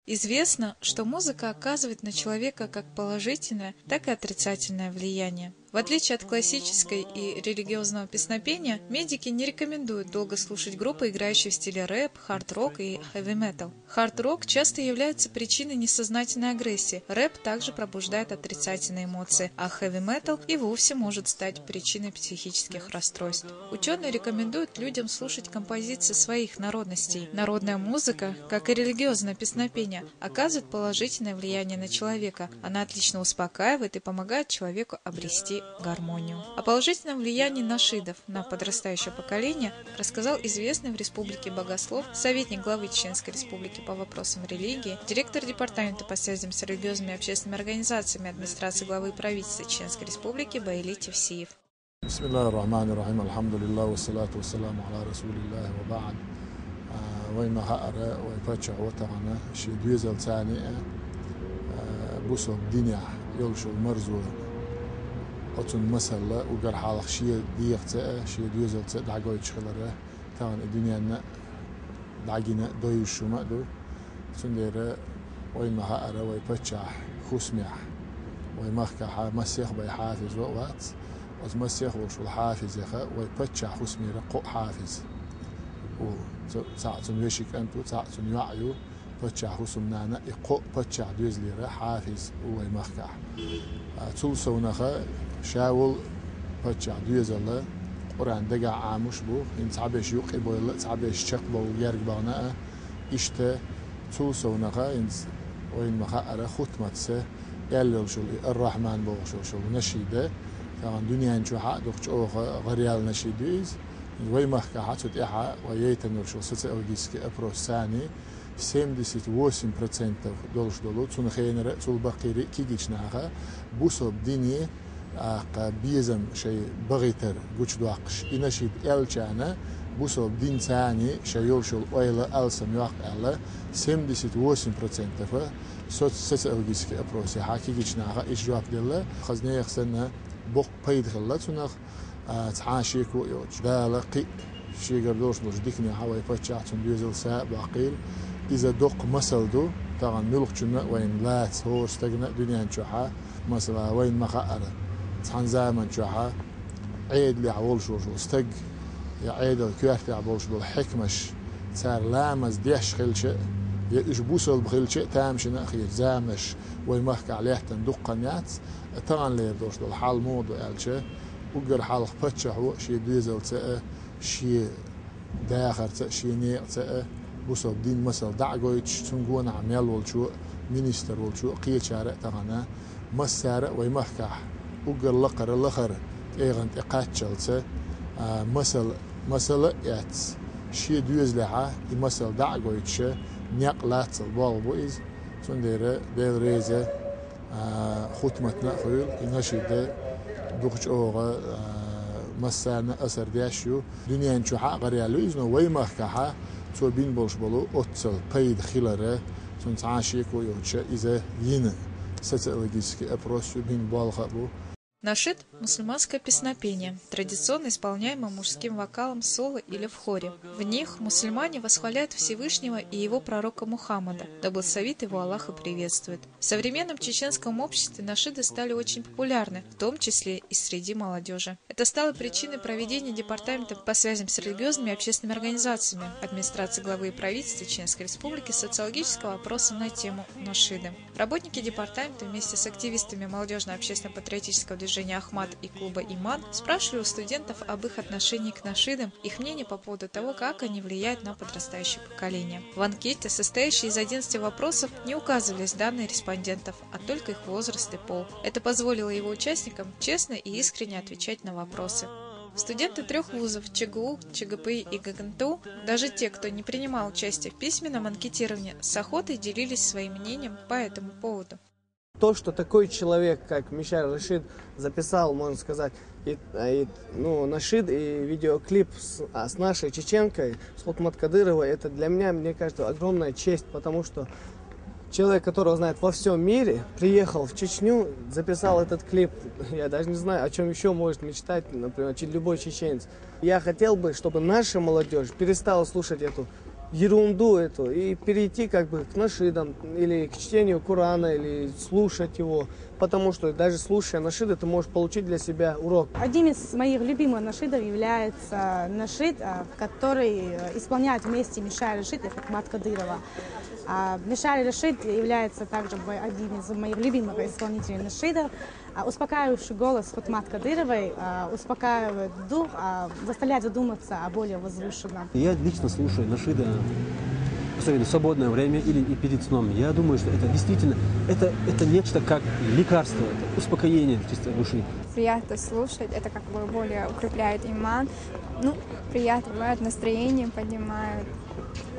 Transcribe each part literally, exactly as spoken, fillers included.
Известно, что музыка оказывает на человека как положительное, так и отрицательное влияние. В отличие от классической и религиозного песнопения, медики не рекомендуют долго слушать группы, играющие в стиле рэп, хард-рок и хэви-метал. Хард-рок часто является причиной несознательной агрессии, рэп также пробуждает отрицательные эмоции, а хэви-метал и вовсе может стать причиной психических расстройств. Ученые рекомендуют людям слушать композиции своих народностей. Народная музыка, как и религиозное песнопение, оказывает положительное влияние на человека. Она отлично успокаивает и помогает человеку обрести гармонию. О положительном влиянии нашидов на подрастающее поколение рассказал известный в республике богослов, советник главы Чеченской Республики по вопросам религии, директор департамента по связям с религиозными и общественными организациями администрации главы и правительства Чеченской Республики Баили Тевсиев. بسم الله الرحمن الرحيم. الحمد لله والصلاة والسلام على رسول الله وبعد. А, Вай ма хаара, вай паччахьо тахан ший доьзалца а, а, бусалба динехь йолуш йолу марзо, оцунна масалла уггар хьалха шен дегӀаца а, шен доьзалца а дӀагойтуш хилар, тахан и дуьненна дӀагина а, дойуш хӀума а ду. Цундела вай ма хаара, вай паччахь хӀусамехь, вай махкахь массех бен хьафизо а вац. Оцу массех волуш волу хьафизех вай паччахь хӀусамера кхоъ хьафиз ву. Цу-, цхьаъ цуьнан вешин кӀант ву, цхьаъ цуьнан йоӀ ю, паччахь хӀусамнана, и кхоъ паччахь доьзалера хьафиз ву вай махкахь. А, цул совнаха ша волу паччахь доьзал Къуръан дагахь Ӏамош бу, хӀинца цхьаберш юккъе бевлла а, цхьаберш чекхбовла герга бахана а. Иштта цул совнаха хӀинца вайна ма хаара, хутматца аьлла йолуш йолу и Ар-Рахьман бохуш йолуш йолу нашида, тахана дуьнен чохь а дукха чӀогӀа гӀараяьлла нашид ю иза. Вай махкахь а цу тӀехь а вай яйтина йолуш йолу социологический опрос санна, семьдесят восемь процентов долуш долу, цунна хенара а, цул баккхийра а кегийчу наха бусалба дине, аккха, безам шайн бахийтар гучудоккхуш, и нашид аьллачарна, бусалба динца а шайн йолуш йолу ойла алсам йоккху аьлла, семьдесят восемь процентов соц-, социологический опросехь а кегийчу наха иштта жоп делла. Хаза нехан санна, боккха пайда хилла цунах, а, цхьа а шеко а йоцуш. Дала кхин а шегара долуш болчу диканехь а вай паччахь, цуьнан доьзал са а боккхийла. Иза доккха масал ду, тахана муьлххачунна а вайна лаца, хӀора стагана а дуьнен чохь а, масала, вайна ма хаара, цхьана заман чохь а Ӏедалехь волуш волу стаг я Ӏедалан коьртехь болуш болу хьаькамаш, цара ламаз деш хилча а, я уьш бусалба хилча а тамашийна а хеташ заманаш вай махкахь лаьттина дуккха хан яц, таханлера долуш долу хьал муха ду аьлча, уггар хьалха паччахьо шен доьзалца а, шен дахарца а, шен некъаца а бусалба динан масал дӀа а гойтуш, цунна гонахь мел волчо а, министр волчо а, кхечара а тахана, массара а вай махкахь уггар лакхара лахара тӀегӀан тӀе кхаччалца, а, масал, масала а эцна, шен доьзалехь а и масал дӀа а гойтуш, некъ лацал болх бу иза. Цундела Дела реза, а, хутматна а хуьлда, и нашид дукха чӀогӀа, а, массарна а асар деш ю. Дуьнен чохь а гӀараяьлла ю иза, но вай махкахь а цо бина болуш болу оццул пайда хилар, цунна цхьа а шеко а йоцуш, иза йина социологический опрос ю, бина болх а бу. Нашид — мусульманское песнопение, традиционно исполняемое мужским вокалом соло или в хоре. В них мусульмане восхваляют Всевышнего и его пророка Мухаммада, да благословит его Аллах и приветствует. В современном чеченском обществе нашиды стали очень популярны, в том числе и среди молодежи. Это стало причиной проведения департаментом по связям с религиозными и общественными организациями администрации главы и правительства Чеченской Республики социологического опроса на тему нашиды. Работники департамента вместе с активистами молодёжно-общественно-патриотического движения «Ахмат» и клуба «Иман» спрашивали у студентов об их отношении к нашидам, их мнении по поводу того, как они влияют на подрастающее поколение. В анкете, состоящей из одиннадцати вопросов, не указывались данные респондентов, а только их возраст и пол. Это позволило его участникам честно и искренне отвечать на вопросы. Студенты трёх вузов — ЧГУ, ЧГПИ и ГГНТУ, даже те, кто не принимал участие в письменном анкетировании, с охотой делились своим мнением по этому поводу. То, что такой человек, как Мишар Рашид, записал, можно сказать, и, и, ну, нашид и видеоклип с, а, с нашей чеченкой, с Хутмат Кадыровой, это для меня, мне кажется, огромная честь, потому что человек, которого знают во всем мире, приехал в Чечню, записал этот клип. Я даже не знаю, о чем еще может мечтать, например, че-, любой чеченец. Я хотел бы, чтобы наша молодежь перестала слушать эту ерунду эту и перейти как бы к нашидам или к чтению Корана, или слушать его, потому что даже слушая нашиды, ты можешь получить для себя урок. Одним из моих любимых нашидов является нашид, а, который, э, исполняют вместе Мишари Рашид и Хутмат Кадырова. А, Мишари Рашид является также бо- одним из моих любимых исполнителей нашидов. А, успокаивающий голос Хутмат Кадыровой, а, успокаивает дух, а, заставляет задуматься о более возвышенном. Я лично слушаю нашиды, особенно в свободное время или и перед сном. Я думаю, что это действительно, это, это нечто как лекарство, это успокоение чистой души. Приятно слушать, это как бы более укрепляет иман. Ну, приятно бывает, настроение поднимает.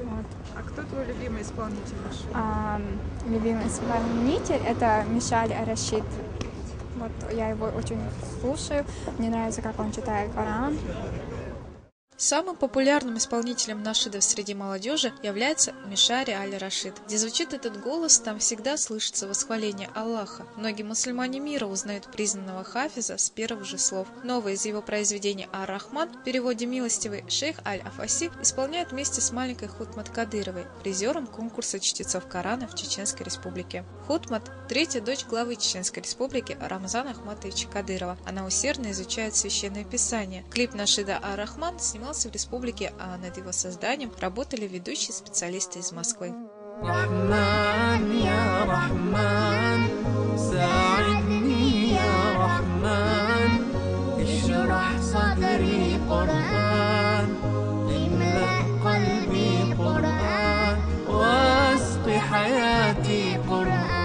Вот. А кто твой любимый исполнитель нашида? А, любимый исполнитель — это Мишари Рашид. Вот я его очень слушаю. Мне нравится, как он читает Коран. Самым популярным исполнителем нашидов среди молодежи является Мишари Аль Рашид. Где звучит этот голос, там всегда слышится восхваление Аллаха. Многие мусульмане мира узнают признанного хафиза с первых же слов. Новое из его произведений «Ар-Рахман» в переводе «Милостивый» шейх Аль Афаси исполняет вместе с маленькой Хутмат Кадыровой, призером конкурса чтецов Корана в Чеченской Республике. Хутмат — третья дочь главы Чеченской Республики Рамзана Ахматовича Кадырова. Она усердно изучает Священное Писание. Клип нашида «Ар-Рахман» снимался в республике, а над его созданием работали ведущие специалисты из Москвы. رحمن يا رحمن، ساعدني يا رحمن، اشرح صدري قرآن، املأ قلبي قرآن، واسق حياتي قرآن.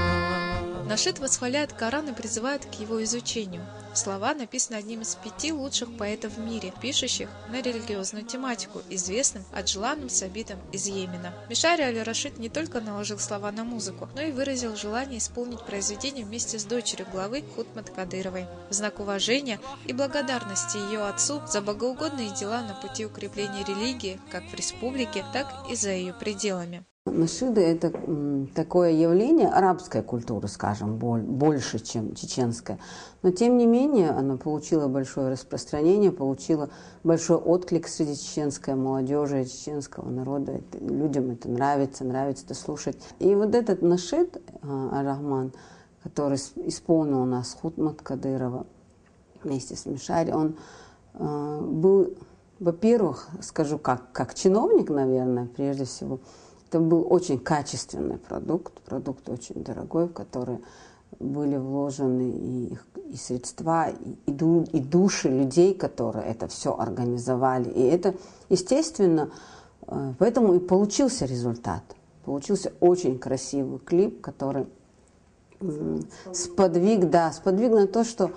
Нашид восхваляет Коран и призывает к его изучению. Слова написаны одним из пяти лучших поэтов в мире, пишущих на религиозную тематику, известным Аджланом Сабитом из Йемена. Мишари Аль Рашид не только наложил слова на музыку, но и выразил желание исполнить произведение вместе с дочерью главы Хутмат Кадыровой. В знак уважения и благодарности ее отцу за богоугодные дела на пути укрепления религии как в республике, так и за ее пределами. Нашиды — это м, такое явление арабской культуры, скажем, боль- больше, чем чеченская. Но тем не менее она получила большое распространение, получила большой отклик среди чеченской молодежи, чеченского народа. Это- людям это нравится, нравится это слушать. И вот этот нашид, а, Ар-Рахман, который с- исполнил у нас Хутмат Кадырова вместе с Мишари, он а, был, во-первых, скажу как, как чиновник, наверное, прежде всего, это был очень качественный продукт, продукт очень дорогой, в который были вложены и, их- и средства, и, и ду- и души людей, которые это все организовали. И это, естественно, э, поэтому и получился результат. Получился очень красивый клип, который м, сподвиг, да, сподвиг на то, что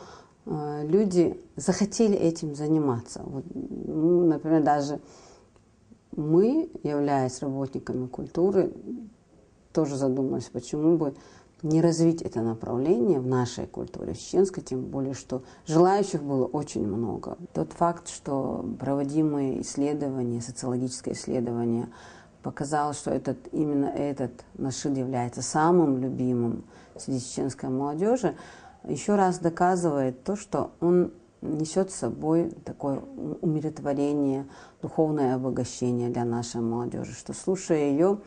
э, люди захотели этим заниматься. Вот, ну, например, даже мы, являясь работниками культуры, тоже задумались, почему бы не развить это направление в нашей культуре, в чеченской, тем более, что желающих было очень много. Тот факт, что проводимые исследования, социологическое исследование показало, что этот, именно этот нашид является самым любимым среди чеченской молодежи, еще раз доказывает то, что он несет с собой такое умиротворение, духовное обогащение для нашей молодежи, что, слушая ее,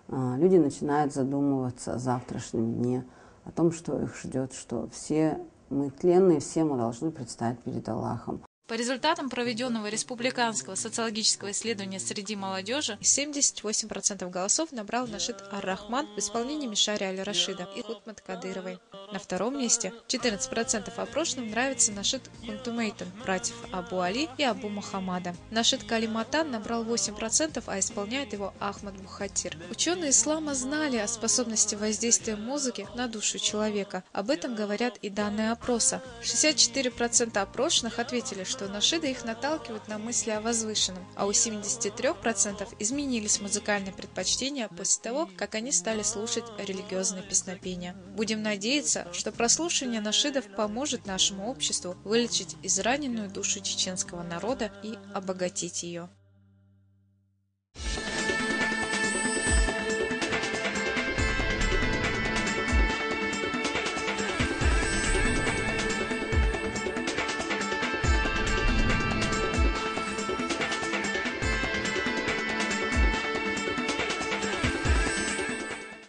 люди начинают задумываться о завтрашнем дне, о том, что их ждет, что все мы тленные, все мы должны предстать перед Аллахом. По результатам проведенного республиканского социологического исследования среди молодежи, семьдесят восемь процентов голосов набрал нашид «Ар-Рахман» в исполнении Мишари Аль-Рашида и Хутмат Кадыровой. На втором месте четырнадцать процентов опрошенных нравится нашид «Кунтумейтан» братьев Абу Али и Абу Мухаммада. Нашид «Калиматан» набрал восемь процентов, а исполняет его Ахмад Бухатир. Ученые ислама знали о способности воздействия музыки на душу человека. Об этом говорят и данные опроса. Шестьдесят четыре процента опрошенных ответили, что нашиды их наталкивают на мысли о возвышенном, а у семидесяти трёх процентов изменились музыкальные предпочтения после того, как они стали слушать религиозные песнопения. Будем надеяться, что прослушивание нашидов поможет нашему обществу вылечить израненную душу чеченского народа и обогатить ее.